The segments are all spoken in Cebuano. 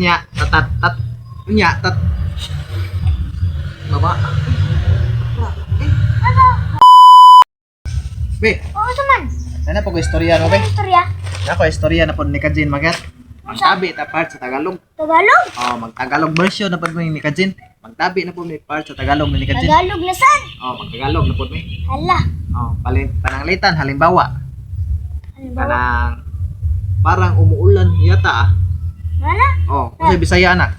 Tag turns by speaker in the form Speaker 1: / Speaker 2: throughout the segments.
Speaker 1: Nya, tatat, tat. Nya, tat. Baba.
Speaker 2: Ano?
Speaker 1: Be,
Speaker 2: Oo, suman.
Speaker 1: sana po ko istorya no,
Speaker 2: Ano
Speaker 1: be.
Speaker 2: istorya?
Speaker 1: Nako istorya na po ni Kajin magat. Magtabi ta part sa Tagalog.
Speaker 2: Tagalog?
Speaker 1: Oh, magtagalog version na po ni Kajin. Magtabi na po may part sa Tagalog ni Kajin.
Speaker 2: Tagalog na san?
Speaker 1: Oh, magtagalog na po mi.
Speaker 2: Hala.
Speaker 1: Oh, palin pananglitan halimbawa,
Speaker 2: Halimbawa?
Speaker 1: kanang parang umuulan yata ah.
Speaker 2: Wala?
Speaker 1: Oh, kasi Bisaya na.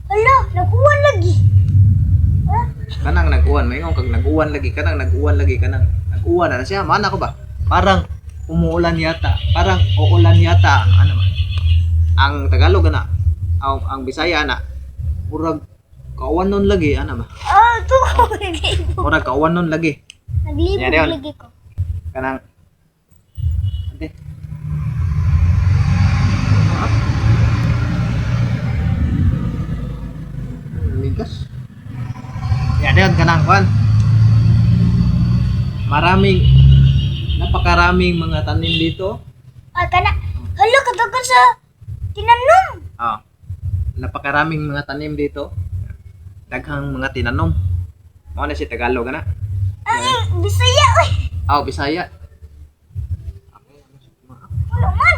Speaker 2: Hala, nakuha lagi. Ah,
Speaker 1: Kanang nag-uwan, maingon kag nag-uwan lagi, kanang nag-uwan lagi, kanang nag-uwan na siya. Mana ko ba? Parang umuulan yata, parang uulan yata, ano ba? Ang Tagalog ana, ang Bisaya ana, murag kauwan nun lagi, ano ba?
Speaker 2: ah, ito ko. Naglibog.
Speaker 1: Murag kauwan nun lagi.
Speaker 2: Naglibog
Speaker 1: Yan yun.
Speaker 2: lagi ko.
Speaker 1: Kanang Ate. Migas. Yan yun, kanang kwan. Maraming, napakaraming mga tanim dito.
Speaker 2: Ah, kana. Hala, kadagan sa tinanom.
Speaker 1: Ah, napakaraming mga tanim dito. Daghang mga tinanom. Mao na si Tagalog ana.
Speaker 2: Ay, Bisaya, oy.
Speaker 1: Ah, Bisaya.
Speaker 2: Wala man.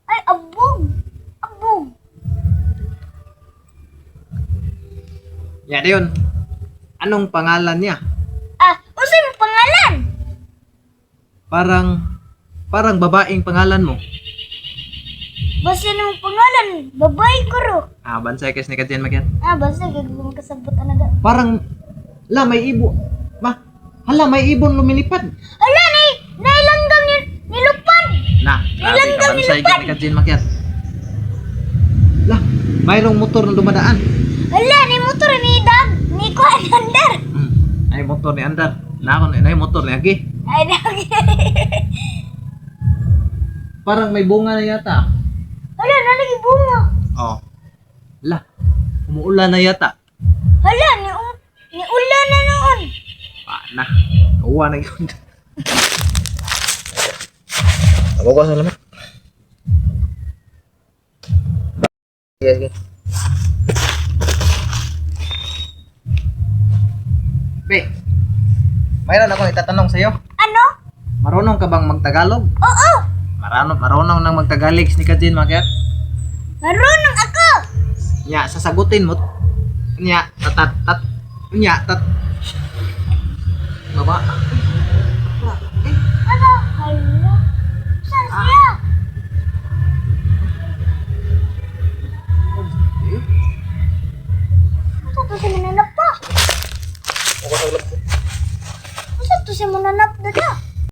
Speaker 2: Ay, abog. Abog.
Speaker 1: Yan yun. Anong pangalan niya?
Speaker 2: Ah, unsa imong pangalan?
Speaker 1: Parang parang babaeng pangalan mo.
Speaker 2: Basta nang pangalan, babae ko ro.
Speaker 1: Ah, bansay kasi ni Kajen Magyan.
Speaker 2: Ah, basta gagawin kasabot anaga.
Speaker 1: Parang la may ibo. Ma, hala may ibon lumilipad.
Speaker 2: Hala, nay, nailanggam ni nilupad.
Speaker 1: Na, grabe ka
Speaker 2: Nilanggam
Speaker 1: bansay
Speaker 2: nilupad.
Speaker 1: ni Kajen Magyan. La, mayroong motor na dumadaan.
Speaker 2: Hala, ni motor ni dag, ni kuan andar.
Speaker 1: Ay motor ni Andar. Na ako na motor ni Agi.
Speaker 2: Ay, dag.
Speaker 1: Parang may bunga na yata.
Speaker 2: Hala, nalagi bunga.
Speaker 1: Oh. La, umuulan na yata.
Speaker 2: Hala, ni ni ulan na noon.
Speaker 1: Pa na. Uwa na yun. Ako ko sa lamat. Sige, sige. Be, mayroon akong itatanong sa'yo.
Speaker 2: Ano?
Speaker 1: Marunong ka bang magtagalog?
Speaker 2: Oo,
Speaker 1: Marunong nang magtagalig ni Kajin Makyat?
Speaker 2: marunong ako.
Speaker 1: Nya, sasagutin mo. Nya, tatat, tat. Nya, tat. Baba.
Speaker 2: Ano? Hala. Saan siya? Unsa to siya mananap pa? Unsa to siya mananap dada?